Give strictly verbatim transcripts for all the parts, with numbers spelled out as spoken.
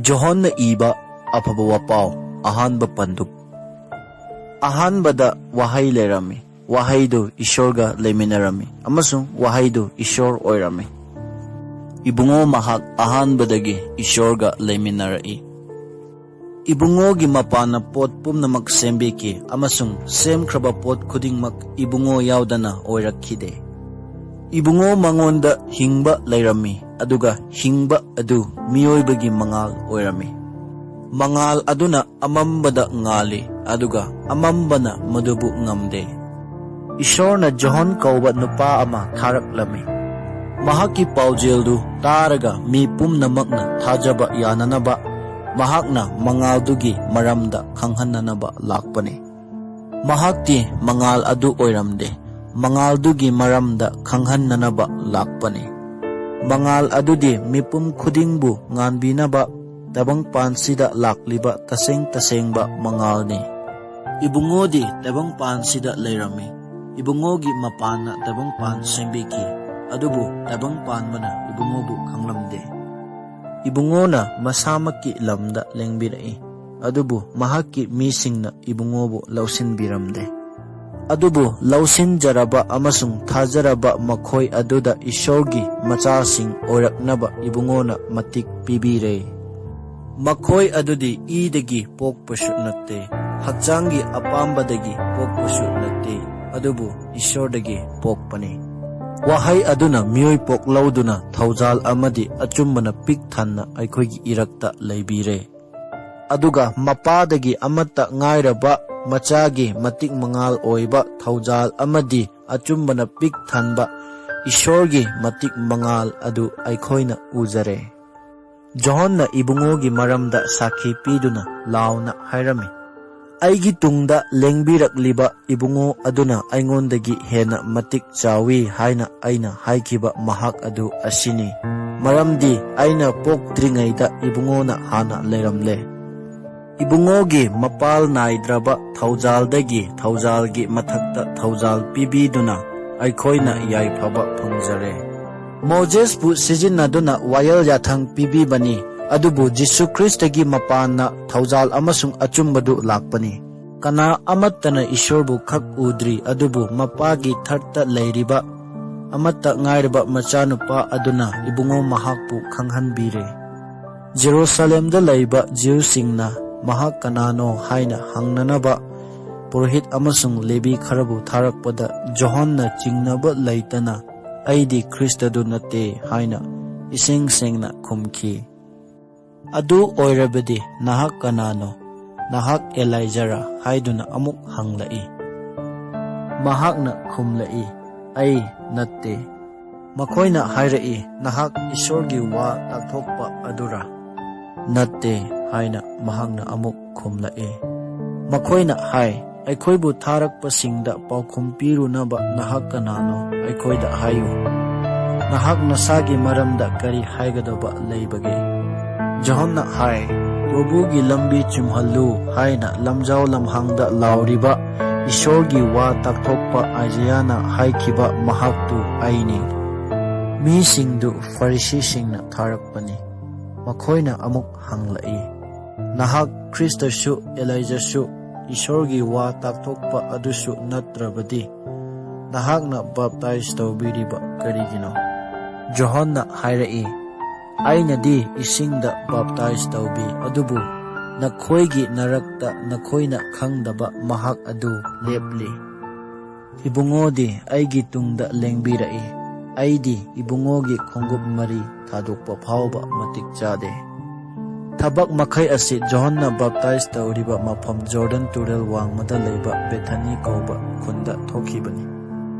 ꯖꯣꯍꯟꯅ ꯏꯕ ꯑꯐꯕ ꯋꯥꯄꯥꯎ, ꯑꯍꯥꯟꯕ ꯄꯟꯗꯨꯞ꯫ ꯑꯍꯥꯟꯕꯗ ꯋꯥꯍꯩ ꯂꯩꯔꯝꯃꯤ, ꯋꯥꯍꯩꯗꯨ ꯏꯁꯣꯔꯒ ꯂꯩꯃꯤꯟꯅꯔꯝꯃꯤ, ꯑꯃꯁꯨꯡ ꯋꯥꯍꯩꯗꯨ ꯏꯁꯣꯔ ꯑꯣꯏꯔꯝꯃꯤ꯫ ꯏꯕꯨꯡꯉꯣ ꯃꯍꯥꯛ ꯑꯍꯥꯟꯕꯗꯒꯤ ꯏꯁꯣꯔꯒ ꯂꯩꯃꯤꯟꯅꯔꯛꯏ꯫ ꯏꯕꯨꯡꯉꯣꯒꯤ ꯃꯄꯥꯟꯅ ꯄꯣꯠ ꯄꯨꯝꯅꯃꯛ ꯁꯦꯝꯕꯤꯈꯤ, ꯑꯃꯁꯨꯡ ꯁꯦꯝꯈ꯭ꯔꯕ ꯄꯣꯠ ꯈꯨꯗꯤꯡꯃꯛ ꯏꯕꯨꯡꯉꯣ ꯌꯥꯎꯗꯅ ꯑꯣꯏꯔꯛꯈꯤꯗꯦ꯫ ꯏꯕꯨꯡꯉꯣ ꯃꯉꯣꯟꯗ ꯍꯤꯡꯕ ꯂꯩꯔꯝꯃꯤ, ꯑꯗꯨꯒ ꯍꯤꯡꯕ ꯑꯗꯨ ꯃꯤꯑꯣꯏꯕꯒꯤ ꯃꯉꯥꯜ ꯑꯣꯏꯔꯝꯃꯤ꯫ ꯃꯉꯥꯜ ꯑꯗꯨꯅ ꯑꯃꯝꯕꯗ ꯉꯥꯜꯂꯤ, ꯑꯗꯨꯒ ꯑꯃꯝꯕꯅ ꯃꯗꯨꯕꯨ ꯉꯝꯗꯦ꯫ ꯏꯁꯣꯔꯅ ꯖꯣꯍꯟ ꯀꯧꯕ ꯅꯨꯄꯥ ꯑꯃ ꯊꯥꯔꯛꯂꯝꯃꯤ꯫ ꯃꯍꯥꯛꯀꯤ ꯄꯥꯎꯖꯦꯜꯗꯨ ꯇꯥꯔꯒ ꯃꯤ ꯄꯨꯝꯅꯃꯛꯅ ꯊꯥꯖꯕ ꯌꯥꯅꯅꯕ ꯃꯍꯥꯛꯅ ꯃꯉꯥꯜꯗꯨꯒꯤ ꯃꯔꯝꯗ ꯈꯪꯍꯟꯅꯅꯕ ꯂꯥꯛꯄꯅꯤ꯫ ꯃꯍꯥꯛꯇꯤ ꯃꯉꯥꯜ ꯑꯗꯨ ꯑꯣꯏꯔꯝꯗꯦ, ꯃꯉꯥꯜꯗꯨꯒꯤ ꯃꯔꯝꯗ ꯈꯪꯍꯟꯅꯅꯕ ꯂꯥꯛꯄꯅꯤ꯫ ꯃꯉꯥꯜ ꯑꯗꯨꯗꯤ ꯃꯤꯄꯨꯝ ꯈꯨꯗꯤꯡꯕꯨ ꯉꯥꯟꯕꯤꯅꯕ ꯇꯥꯏꯕꯪꯄꯥꯟꯁꯤꯗ ꯂꯥꯛꯂꯤꯕ ꯇꯁꯦꯡ ꯇꯁꯦꯡꯕ ꯃꯉꯥꯜꯅꯤ꯫ ꯏꯕꯨꯡꯉꯣꯗꯤ ꯇꯥꯏꯕꯪꯄꯥꯟꯁꯤꯗ ꯂꯩꯔꯝꯃꯤ꯫ ꯏꯕꯨꯡꯉꯣꯒꯤ ꯃꯄꯥꯟꯅ ꯇꯥꯏꯕꯪꯄꯥꯟ ꯁꯦꯝꯕꯤꯈꯤ, ꯑꯗꯨꯕꯨ ꯇꯥꯏꯕꯪꯄꯥꯟꯕꯅ ꯏꯕꯨꯡꯉꯣꯕꯨ ꯈꯪꯂꯝꯗꯦ꯫ ꯏꯕꯨꯡꯉꯣꯅ ꯃꯁꯥꯃꯛꯀꯤ ꯂꯝꯗ ꯂꯦꯡꯕꯤꯔꯛꯏ, ꯑꯗꯨꯕꯨ ꯃꯍꯥꯛꯀꯤ ꯃꯤꯁꯤꯡꯅ ꯏꯕꯨꯡꯉꯣꯕꯨ ꯂꯧꯁꯤꯟꯕꯤꯔꯝꯗꯦ꯫ ꯑꯗꯨꯕꯨ ꯂꯧꯁꯤꯟꯖꯔꯕ ꯑꯃꯁꯨꯡ ꯊꯥꯖꯔꯕ ꯃꯈꯣꯏ ꯑꯗꯨꯗ ꯏꯁꯣꯔꯒꯤ ꯃꯆꯥꯁꯤꯡ ꯑꯣꯏꯔꯛꯅꯕ ꯏꯕꯨꯡꯉꯣꯅ ꯃꯇꯤꯛ ꯄꯤꯕꯤꯔꯦ꯫ ꯃꯈꯣꯏ ꯑꯗꯨꯗꯤ ꯏꯗꯒꯤ ꯄꯣꯛꯄꯁꯨ ꯅꯠꯇꯦ, ꯍꯛꯆꯥꯡꯒꯤ ꯑꯄꯥꯝꯕꯗꯒꯤ ꯄꯣꯛꯄꯁꯨ ꯅꯠꯇꯦ, ꯑꯗꯨꯕꯨ ꯏꯁꯣꯔꯗꯒꯤ ꯄꯣꯛꯄꯅꯤ꯫ ꯋꯥꯍꯩ ꯑꯗꯨꯅ ꯃꯤꯑꯣꯏ ꯄꯣꯛ ꯂꯧꯗꯨꯅ ꯊꯧꯖꯥꯜ ꯑꯃꯗꯤ ꯑꯆꯨꯝꯕꯅ ꯄꯤꯛ ꯊꯟꯅ ꯑꯩꯈꯣꯏꯒꯤ ꯏꯔꯛꯇ ꯂꯩꯕꯤꯔꯦ꯫ ꯑꯗꯨꯒ ꯃꯄꯥꯗꯒꯤ ꯑꯃꯠꯇ ꯉꯥꯏꯔꯕ ꯃꯆꯥꯒꯤ ꯃꯇꯤꯛ ꯃꯉꯥꯜ ꯑꯣꯏꯕ ꯊꯧꯖꯥꯜ ꯑꯃꯗꯤ ꯑꯆꯨꯝꯕꯅ ꯄꯤꯛ ꯊꯟꯕ ꯏꯁꯣꯔꯒꯤ ꯃꯇꯤꯛ ꯃꯉꯥꯜ ꯑꯗꯨ ꯑꯩꯈꯣꯏꯅ ꯎꯖꯔꯦ꯫ ꯖꯣꯍꯟꯅ ꯏꯕꯨꯡꯉꯣꯒꯤ ꯃꯔꯝꯗ ꯁꯥꯈꯤ ꯄꯤꯗꯨꯅ ꯂꯥꯎꯅ ꯍꯥꯏꯔꯝꯃꯤ, "ꯑꯩꯒꯤ ꯇꯨꯡꯗ ꯂꯦꯡꯕꯤꯔꯛꯂꯤꯕ ꯏꯕꯨꯡꯉꯣ ꯑꯗꯨꯅ ꯑꯩꯉꯣꯟꯗꯒꯤ ꯍꯦꯟꯅ ꯃꯇꯤꯛ ꯆꯥꯎꯏ ꯍꯥꯏꯅ ꯑꯩꯅ ꯍꯥꯏꯈꯤꯕ ꯃꯍꯥꯛ ꯑꯗꯨ ꯑꯁꯤꯅꯤ, ꯃꯔꯝꯗꯤ ꯑꯩꯅ ꯄꯣꯛꯇ꯭ꯔꯤꯉꯩꯗ ꯏꯕꯨꯡꯉꯣꯅ ꯍꯥꯟꯅ ꯂꯩꯔꯝꯂꯦ꯫" ꯏꯕꯨꯡꯉꯣꯒꯤ ꯃꯄꯥꯜ ꯅꯥꯏꯗ꯭ꯔꯕ ꯊꯧꯖꯥꯜꯗꯒꯤ ꯊꯧꯖꯥꯜꯒꯤ ꯃꯊꯛꯇ ꯊꯧꯖꯥꯜ ꯄꯤꯕꯤꯗꯨꯅ ꯑꯩꯈꯣꯏꯅ ꯌꯥꯏꯐꯕ ꯐꯪꯖꯔꯦ꯫ ꯃꯣꯖꯦꯁꯄꯨ ꯁꯤꯖꯤꯟꯅꯗꯨꯅ ꯋꯥꯌꯦꯜ ꯌꯥꯊꯪ ꯄꯤꯕꯤꯕꯅꯤ꯫ ꯑꯗꯨꯕꯨ ꯖꯤꯁꯨ ꯈ꯭ꯔꯤꯁꯇꯒꯤ ꯃꯄꯥꯟꯅ ꯊꯧꯖꯥꯜ ꯑꯃꯁꯨꯡ ꯑꯆꯨꯝꯕꯗꯨ ꯂꯥꯛꯄꯅꯤ꯫ ꯀꯅꯥ ꯑꯃꯠꯇꯅ ꯏꯁꯣꯔꯕꯨ ꯈꯛ ꯎꯗ꯭ꯔꯤ, ꯑꯗꯨꯕꯨ ꯃꯄꯥꯒꯤ ꯊꯔꯇ ꯂꯩꯔꯤꯕ ꯑꯃꯠꯇ ꯉꯥꯏꯔꯕ ꯃꯆꯥꯅꯨꯄꯥ ꯑꯗꯨꯅ ꯏꯕꯨꯡꯉꯣ ꯃꯍꯥꯛꯄꯨ ꯈꯪꯍꯟꯕꯤꯔꯦ꯫ ꯖꯦꯔꯨꯁꯥꯂꯦꯝꯗ ꯂꯩꯕ ꯖꯤꯎꯁꯤꯡꯅ ꯃꯍꯥꯛ ꯀꯅꯥꯅꯣ ꯍꯥꯏꯅ ꯍꯪꯅꯅꯕ ꯄꯨꯔꯣꯍꯤꯠ ꯑꯃꯁꯨꯡ ꯂꯦꯕꯤ ꯈꯔꯕꯨ ꯊꯥꯔꯛꯄꯗ, ꯖꯣꯍꯟꯅ ꯆꯤꯡꯅꯕ ꯂꯩꯇꯅ, "ꯑꯩꯗꯤ ꯈ꯭ꯔꯤꯁꯇꯗꯨ ꯅꯠꯇꯦ" ꯍꯥꯏꯅ ꯏꯁꯦꯡ ꯁꯦꯡꯅ ꯈꯨꯝꯈꯤ꯫ "ꯑꯗꯨ ꯑꯣꯏꯔꯕꯗꯤ ꯅꯍꯥꯛ ꯀꯅꯥꯅꯣ? ꯅꯍꯥꯛ ꯑꯦꯂꯥꯏꯖꯥꯔ?" ꯍꯥꯏꯗꯨꯅ ꯑꯃꯨꯛ ꯍꯪꯂꯛꯏ꯫ ꯃꯍꯥꯛꯅ ꯈꯨꯝꯂꯛꯏ, "ꯑꯩ ꯅꯠꯇꯦ꯫" ꯃꯈꯣꯏꯅ ꯍꯥꯏꯔꯛꯏ, "ꯅꯍꯥꯛ ꯏꯁꯣꯔꯒꯤ ꯋꯥ ꯇꯥꯛꯊꯣꯛꯄ ꯑꯗꯨꯔꯥ?" "ꯅꯠꯇꯦ" ꯍꯥꯏꯅ ꯃꯍꯥꯛꯅ ꯑꯃꯨꯛ ꯈꯨꯝꯂꯛꯏ꯫ ꯃꯈꯣꯏꯅ ꯍꯥꯏ, "ꯑꯩꯈꯣꯏꯕꯨ ꯊꯥꯔꯛꯄꯁꯤꯡꯗ ꯄꯥꯎꯈꯨꯝ ꯄꯤꯔꯨꯅꯕ ꯅꯍꯥꯛ ꯀꯅꯥꯅꯣ? ꯑꯩꯈꯣꯏꯗ ꯍꯥꯏꯌꯨ꯫ ꯅꯍꯥꯛ ꯅꯁꯥꯒꯤ ꯃꯔꯝꯗ ꯀꯔꯤ ꯍꯥꯏꯒꯗꯕ ꯂꯩꯕꯒꯦ?" ꯖꯣꯍꯟꯅ ꯍꯥꯏ, "ꯄ꯭ꯔꯚꯨꯒꯤ ꯂꯝꯕꯤ ꯆꯨꯝꯍꯜꯂꯨ" ꯍꯥꯏꯅ ꯂꯝꯖꯥꯎ ꯂꯝꯍꯥꯡꯗ ꯂꯥꯎꯔꯤꯕ ꯏꯁꯣꯔꯒꯤ ꯋꯥ ꯇꯥꯛꯊꯣꯛꯄ ꯑꯥꯏꯖꯥꯌꯥꯅ ꯍꯥꯏꯈꯤꯕ ꯃꯍꯥꯛꯇꯨ ꯑꯩꯅꯤ꯫ ꯃꯤꯁꯤꯡꯗꯨ ꯐꯔꯤꯁꯤꯁꯤꯡꯅ ꯊꯥꯔꯛꯄꯅꯤ꯫ ꯃꯈꯣꯏꯅ ꯑꯃꯨꯛ ꯍꯪꯂꯛꯏ, "ꯅꯍꯥꯛ ꯈ꯭ꯔꯤꯁꯇꯁꯨ, ꯑꯦꯂꯥꯏꯖꯥꯁꯨ, ꯏꯁꯣꯔꯒꯤ ꯋꯥ ꯇꯥꯛꯊꯣꯛꯄ ꯑꯗꯨꯁꯨ ꯅꯠꯇ꯭ꯔꯕꯗꯤ ꯅꯍꯥꯛꯅ ꯕꯥꯞꯇꯥꯏꯖ ꯇꯧꯕꯤꯔꯤꯕ ꯀꯔꯤꯒꯤꯅꯣ?" ꯖꯣꯍꯟꯅ ꯍꯥꯏꯔꯛꯏ, "ꯑꯩꯅꯗꯤ ꯏꯁꯤꯡꯗ ꯕꯥꯞꯇꯥꯏꯖ ꯇꯧꯕꯤ, ꯑꯗꯨꯕꯨ ꯅꯈꯣꯏꯒꯤ ꯅꯔꯛꯇ ꯅꯈꯣꯏꯅ ꯈꯪꯗꯕ ꯃꯍꯥꯛ ꯑꯗꯨ ꯂꯦꯞꯂꯤ꯫ ꯏꯕꯨꯡꯉꯣꯗꯤ ꯑꯩꯒꯤ ꯇꯨꯡꯗ ꯂꯦꯡꯕꯤꯔꯛꯏ꯫ ꯑꯩꯗꯤ ꯏꯕꯨꯡꯉꯣꯒꯤ ꯈꯣꯡꯎꯞ ꯃꯔꯤ ꯊꯥꯗꯣꯛꯄ ꯐꯥꯎꯕ ꯃꯇꯤꯛ ꯆꯥꯗꯦ꯫" ꯊꯕꯛ ꯃꯈꯩ ꯑꯁꯤ ꯖꯣꯍꯟꯅ ꯕꯥꯞꯇꯥꯏꯖ ꯇꯧꯔꯤꯕ ꯃꯐꯝ ꯖꯣꯔꯗꯟ ꯇꯨꯔꯦꯜ ꯋꯥꯡꯃꯗ ꯂꯩꯕ ꯕꯦꯊꯥꯅꯤ ꯀꯧꯕ ꯈꯨꯟꯗ ꯊꯣꯛꯈꯤꯕꯅꯤ꯫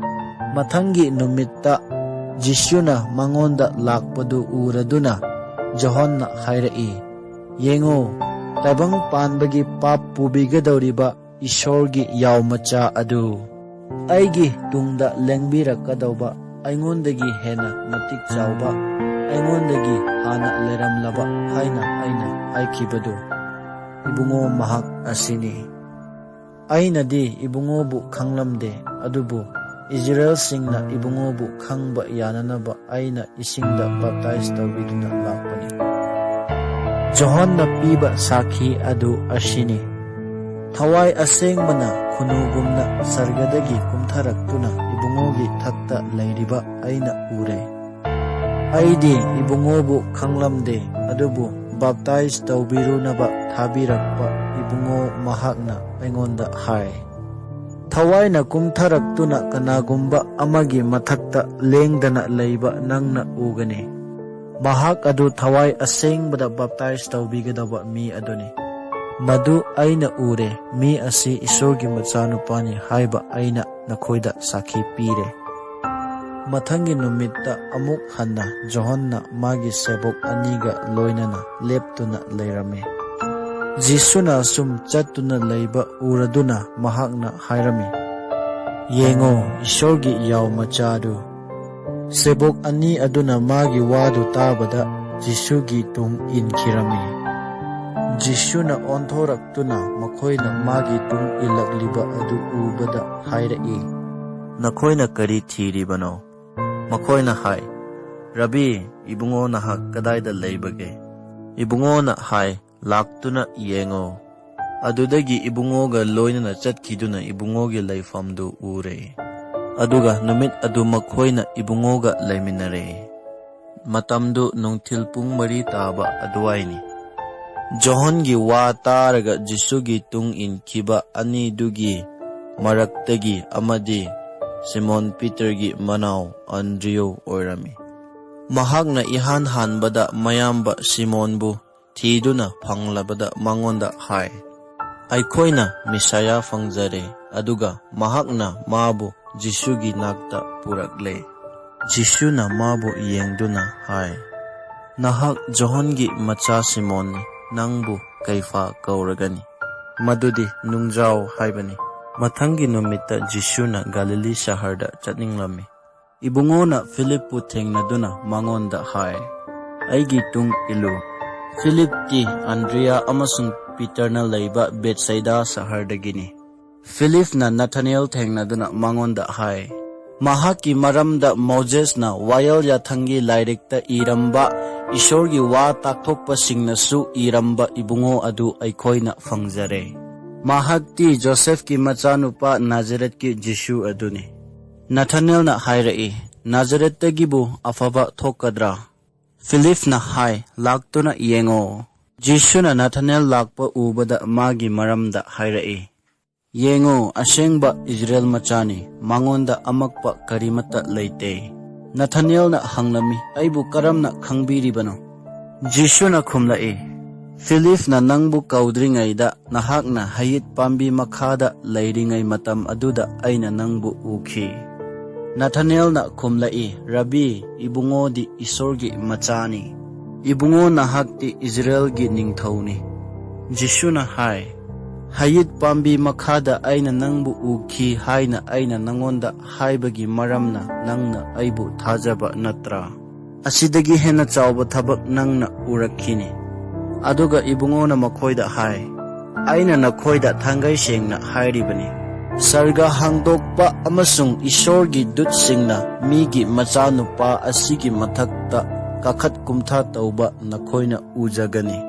ꯃꯊꯪꯒꯤ ꯅꯨꯃꯤꯠꯇ ꯖꯤꯁꯨꯅ ꯃꯉꯣꯟꯗ ꯂꯥꯛꯄꯗꯨ ꯎꯔꯗꯨꯅ ꯖꯣꯍꯟꯅ ꯍꯥꯏꯔꯛꯏ, "ꯌꯦꯡꯉꯨ, ꯇꯥꯏꯕꯪ ꯄꯥꯟꯕꯒꯤ ꯄꯥꯞ ꯄꯨꯕꯤꯒꯗꯧꯔꯤꯕ ꯏꯁꯣꯔꯒꯤ ꯌꯥꯎ ꯃꯆꯥ ꯑꯗꯨ꯫ ꯑꯩꯒꯤ ꯇꯨꯡꯗ ꯂꯦꯡꯕꯤꯔꯛꯀꯗꯧꯕ, ꯑꯩꯉꯣꯟꯗꯒꯤ ꯍꯦꯟꯅ ꯃꯇꯤꯛ ꯆꯥꯎꯕ, ꯑꯩꯉꯣꯟꯗꯒꯤ ꯍꯥꯟꯅ ꯂꯩꯔꯝꯂꯕ ꯍꯥꯏꯅ ꯑꯩꯅ ꯍꯥꯏꯈꯤꯕꯗꯨ, ꯏꯕꯨꯡꯉꯣ, ꯃꯍꯥꯛ ꯑꯁꯤꯅꯤ꯫" ꯑꯩꯅꯗꯤ ꯏꯕꯨꯡꯉꯣꯕꯨ ꯈꯪꯂꯝꯗꯦ, ꯑꯗꯨꯕꯨ ꯏꯖꯔꯦꯜꯁꯤꯡꯅ ꯏꯕꯨꯡꯉꯣꯕꯨ ꯈꯪꯕ ꯌꯥꯅꯅꯕ ꯑꯩꯅ ꯏꯁꯤꯡꯗ ꯕꯥꯞꯇꯥꯏꯖ ꯇꯧꯕꯤꯗꯨꯅ ꯂꯥꯛꯄꯅꯤ꯫ ꯖꯣꯍꯟꯅ ꯄꯤꯕ ꯁꯥꯈꯤ ꯑꯗꯨ ꯑꯁꯤꯅꯤ: "ꯊꯋꯥꯏ ꯑꯁꯦꯡꯕꯅ ꯈꯨꯅꯨꯒꯨꯝꯅ ꯁꯔꯒꯗꯒꯤ ꯀꯨꯝꯊꯔꯛꯇꯨꯅ ꯏꯕꯨꯡꯉꯣꯒꯤ ꯊꯛꯇ ꯂꯩꯔꯤꯕ ꯑꯩꯅ ꯎꯔꯦ꯫ ꯑꯩꯗꯤ ꯏꯕꯨꯡꯉꯣꯕꯨ ꯈꯪꯂꯝꯗꯦ, ꯑꯗꯨꯕꯨ ꯕꯥꯞꯇꯥꯏꯖ ꯇꯧꯕꯤꯔꯨꯅꯕ ꯊꯥꯕꯤꯔꯛꯄ ꯏꯕꯨꯡꯉꯣ ꯃꯍꯥꯛꯅ ꯑꯩꯉꯣꯟꯗ ꯍꯥꯏ꯫ ꯊꯋꯥꯏꯅ ꯀꯨꯝꯊꯔꯛꯇꯨꯅ ꯀꯅꯥꯒꯨꯝꯕ ꯑꯃꯒꯤ ꯃꯊꯛꯇ ꯂꯦꯡꯗꯅ ꯂꯩꯕ ꯅꯪꯅ ꯎꯒꯅꯤ꯫ ꯃꯍꯥꯛ ꯑꯗꯨ ꯊꯋꯥꯏ ꯑꯁꯦꯡꯕꯗ ꯕꯥꯞꯇꯥꯏꯖ ꯇꯧꯕꯤꯒꯗꯕ ꯃꯤ ꯑꯗꯨꯅꯤ꯫ ꯃꯗꯨ ꯑꯩꯅ ꯎꯔꯦ꯫ ꯃꯤ ꯑꯁꯤ ꯏꯁꯣꯔꯒꯤ ꯃꯆꯥꯅꯨꯄꯥꯅꯤ ꯍꯥꯏꯕ ꯑꯩꯅ ꯅꯈꯣꯏꯗ ꯁꯥꯈꯤ ꯄꯤꯔꯦ꯫" ꯃꯊꯪꯒꯤ ꯅꯨꯃꯤꯠꯇ ꯑꯃꯨꯛ ꯍꯟꯅ ꯖꯣꯍꯟꯅ ꯃꯥꯒꯤ ꯁꯦꯕꯣꯛ ꯑꯅꯤꯒ ꯂꯣꯏꯅꯅ ꯂꯦꯞꯇꯨꯅ ꯂꯩꯔꯝꯃꯤ꯫ ꯖꯤꯁꯨꯅ ꯁꯨꯝ ꯆꯠꯇꯨꯅ ꯂꯩꯕ ꯎꯔꯗꯨꯅ ꯃꯍꯥꯛꯅ ꯍꯥꯏꯔꯝꯃꯤ, "ꯌꯦꯡꯉꯣ, ꯏꯁꯣꯔꯒꯤ ꯌꯥꯎ ꯃꯆꯥꯗꯨ!" ꯁꯦꯕꯣꯛ ꯑꯅꯤ ꯑꯗꯨꯅ ꯃꯥꯒꯤ ꯋꯥꯗꯨ ꯇꯥꯕꯗ ꯖꯤꯁꯨꯒꯤ ꯇꯨꯡ ꯏꯟꯈꯤꯔꯝꯃꯤ꯫ ꯖꯤꯁꯨꯅ ꯑꯣꯟꯊꯣꯔꯛꯇꯨꯅ ꯃꯈꯣꯏꯅ ꯃꯥꯒꯤ ꯇꯨꯡ ꯏꯜꯂꯛꯂꯤꯕ ꯑꯗꯨ ꯎꯕꯗ ꯍꯥꯏꯔꯛꯏ, "ꯅꯈꯣꯏꯅ ꯀꯔꯤ ꯊꯤꯔꯤꯕꯅꯣ?" ꯃꯈꯣꯏꯅ ꯍꯥꯏ, "ꯔꯕꯤ, ꯏꯕꯨꯡꯉꯣ ꯅꯍꯥꯛ ꯀꯗꯥꯏꯗ ꯂꯩꯕꯒꯦ?" ꯏꯕꯨꯡꯉꯣꯅ ꯍꯥꯏ, "ꯂꯥꯛꯇꯨꯅ ꯌꯦꯡꯉꯣ꯫" ꯑꯗꯨꯗꯒꯤ ꯏꯕꯨꯡꯉꯣꯒ ꯂꯣꯏꯅꯅ ꯆꯠꯈꯤꯗꯨꯅ ꯏꯕꯨꯡꯉꯣꯒꯤ ꯂꯩꯐꯝꯗꯨ ꯎꯔꯦ꯫ ꯑꯗꯨꯒ ꯅꯨꯃꯤꯠ ꯑꯗꯨ ꯃꯈꯣꯏꯅ ꯏꯕꯨꯡꯉꯣꯒ ꯂꯩꯃꯤꯟꯅꯔꯦ꯫ ꯃꯇꯝꯗꯨ ꯅꯨꯡꯊꯤꯜ ꯄꯨꯡ ꯃꯔꯤ ꯇꯥꯕ ꯑꯗꯨꯋꯥꯏꯅꯤ꯫ ꯖꯣꯍꯟꯒꯤ ꯋꯥ ꯇꯥꯔꯒ ꯖꯤꯁꯨꯒꯤ ꯇꯨꯡ ꯏꯟꯈꯤꯕ ꯑꯅꯤꯗꯨꯒꯤ ꯃꯔꯛꯇꯒꯤ ꯑꯃꯗꯤ ꯁꯤꯃꯣꯟ ꯄꯤꯇꯔꯒꯤ ꯃꯅꯥꯎ ꯑꯟꯗ꯭ꯔꯤꯌꯨ ꯑꯣꯏꯔꯝꯃꯤ꯫ ꯃꯍꯥꯛꯅ ꯏꯍꯥꯟ ꯍꯥꯟꯕꯗ ꯃꯌꯥꯝꯕ ꯁꯤꯃꯣꯟꯕꯨ ꯊꯤꯗꯨꯅ ꯐꯪꯂꯕꯗ ꯃꯉꯣꯟꯗ ꯍꯥꯏ, "ꯑꯩꯈꯣꯏꯅ ꯃꯤꯁꯥꯌꯥ ꯐꯪꯖꯔꯦ꯫" ꯑꯗꯨꯒ ꯃꯍꯥꯛꯅ ꯃꯥꯕꯨ ꯖꯤꯁꯨꯒꯤ ꯅꯥꯛꯇ ꯄꯨꯔꯛꯂꯦ꯫ ꯖꯤꯁꯨꯅ ꯃꯥꯕꯨ ꯌꯦꯡꯗꯨꯅ ꯍꯥꯏ, "ꯅꯍꯥꯛ ꯖꯣꯍꯟꯒꯤ ꯃꯆꯥ ꯁꯤꯃꯣꯟꯅꯤ, ꯅꯪꯕꯨ ꯀꯩꯐꯥ ꯀꯧꯔꯒꯅꯤ꯫" ꯃꯗꯨꯗꯤ ꯅꯨꯡꯖꯥꯎ ꯍꯥꯏꯕꯅꯤ꯫ ꯃꯊꯪꯒꯤ ꯅꯨꯃꯤꯠꯇ ꯖꯤꯁꯨꯅ ꯒꯥꯂꯤꯂꯤ ꯁꯍꯔꯗ ꯆꯠꯅꯤꯡꯂꯝꯃꯤ꯫ ꯏꯕꯨꯡꯉꯣꯅ ꯐꯤꯂꯤꯞꯄꯨ ꯊꯦꯡꯅꯗꯨꯅ ꯃꯉꯣꯟꯗ ꯍꯥꯏ, "ꯑꯩꯒꯤ ꯇꯨꯡ ꯏꯜꯂꯨ꯫" ꯐꯤꯂꯤꯞꯇꯤ ꯑꯟꯗ꯭ꯔꯤꯌꯥ ꯑꯃꯁꯨꯡ ꯄꯤꯇꯔꯅ ꯂꯩꯕ ꯕꯦꯠꯁꯥꯏꯗꯥ ꯁꯍꯔꯗꯒꯤꯅꯤ꯫ ꯐꯤꯂꯤꯞꯅ ꯅꯊꯥꯅꯤꯌꯦꯜ ꯊꯦꯡꯅꯗꯨꯅ ꯃꯉꯣꯟꯗ ꯍꯥꯏ, ꯃꯍꯥꯛꯀꯤ ꯃꯔꯝꯗ ꯃꯣꯖꯦꯁꯅ ꯋꯥꯌꯦꯜ ꯌꯥꯊꯪꯒꯤ ꯂꯥꯏꯔꯤꯛꯇ ꯏꯔꯝꯕ, ꯏꯁꯣꯔꯒꯤ ꯋꯥ ꯇꯥꯛꯊꯣꯛꯄꯁꯤꯡꯅꯁꯨ ꯏꯔꯝꯕ ꯏꯕꯨꯡꯉꯣ ꯑꯗꯨ ꯑꯩꯈꯣꯏꯅ ꯐꯪꯖꯔꯦ꯫ ꯃꯍꯥꯛꯇꯤ ꯖꯣꯁꯦꯐꯀꯤ ꯃꯆꯥꯅꯨꯄꯥ ꯅꯥꯖꯔꯦꯠꯀꯤ ꯖꯤꯁꯨ ꯑꯗꯨꯅꯤ꯫ ꯅꯥꯊꯥꯅꯦꯜꯅ ꯍꯥꯏꯔꯛꯏ, "ꯅꯥꯖꯔꯦꯠꯇꯒꯤꯕꯨ ꯑꯐꯕ ꯊꯣꯛꯀꯗ꯭ꯔꯥ?" ꯐꯤꯂꯤꯞꯅ ꯍꯥꯏ, "ꯂꯥꯛꯇꯨꯅ ꯌꯦꯡꯉꯣ꯫" ꯖꯤꯁꯨꯅ ꯅꯥꯊꯥꯅꯦꯜ ꯂꯥꯛꯄ ꯎꯕꯗ ꯃꯥꯒꯤ ꯃꯔꯝꯗ ꯍꯥꯏꯔꯛꯏ, "ꯌꯦꯡꯉꯨ, ꯑꯁꯦꯡꯕ ꯏꯖꯔꯦꯜ ꯃꯆꯥꯅꯤ, ꯃꯉꯣꯟꯗ ꯑꯃꯛꯄ ꯀꯔꯤꯃꯠꯇ ꯂꯩꯇꯦ꯫" ꯅꯥꯊꯥꯅꯦꯜꯅ ꯍꯪꯂꯝꯃꯤ, "ꯑꯩꯕꯨ ꯀꯔꯝꯅ ꯈꯪꯕꯤꯔꯤꯕꯅꯣ?" ꯖꯤꯁꯨꯅ ꯈꯨꯝꯂꯛꯏ, "ꯐꯤꯂꯤꯞꯅ ꯅꯪꯕꯨ ꯀꯧꯗ꯭ꯔꯤꯉꯩꯗ ꯅꯍꯥꯛꯅ ꯍꯩꯌꯤꯠ ꯄꯥꯝꯕꯤ ꯃꯈꯥꯗ ꯂꯩꯔꯤꯉꯩ ꯃꯇꯝ ꯑꯗꯨꯗ ꯑꯩꯅ ꯅꯪꯕꯨ ꯎꯈꯤ꯫" ꯅꯥꯊꯥꯅꯦꯜꯅ ꯈꯨꯝꯂꯛꯏ, "ꯔꯕꯤ, ꯏꯕꯨꯡꯉꯣꯗꯤ ꯏꯁꯣꯔꯒꯤ ꯃꯆꯥꯅꯤ꯫ ꯏꯕꯨꯡꯉꯣ, ꯅꯍꯥꯛꯇꯤ ꯏꯖꯔꯦꯜꯒꯤ ꯅꯤꯡꯊꯧꯅꯤ꯫" ꯖꯤꯁꯨꯅ ꯍꯥꯏ, "ꯍꯩꯌꯤꯠ ꯄꯥꯝꯕꯤ ꯃꯈꯥꯗ ꯑꯩꯅ ꯅꯪꯕꯨ ꯎꯈꯤ ꯍꯥꯏꯅ ꯑꯩꯅ ꯅꯪꯉꯣꯟꯗ ꯍꯥꯏꯕꯒꯤ ꯃꯔꯝꯅ ꯅꯪꯅ ꯑꯩꯕꯨ ꯊꯥꯖꯕ ꯅꯠꯇ꯭ꯔꯥ? ꯑꯁꯤꯗꯒꯤ ꯍꯦꯟꯅ ꯆꯥꯎꯕ ꯊꯕꯛ ꯅꯪꯅ ꯎꯔꯛꯈꯤꯅꯤ꯫" ꯑꯗꯨꯒ ꯏꯕꯨꯡꯉꯣꯅ ꯃꯈꯣꯏꯗ ꯍꯥꯏ, "ꯑꯩꯅ ꯅꯈꯣꯏꯗ ꯊꯥꯡꯒꯩ ꯁꯦꯡꯅ ꯍꯥꯏꯔꯤꯕꯅꯤ, ꯁꯔꯒ ꯍꯥꯡꯗꯣꯛꯄ ꯑꯃꯁꯨꯡ ꯏꯁꯣꯔꯒꯤ ꯗꯨꯠꯁꯤꯡꯅ ꯃꯤꯒꯤ ꯃꯆꯥꯅꯨꯄꯥ ꯑꯁꯤꯒꯤ ꯃꯊꯛꯇ ꯀꯥꯈꯠ ꯀꯨꯝꯊꯥ ꯇꯧꯕ ꯅꯈꯣꯏꯅ ꯎꯖꯒꯅꯤ꯫"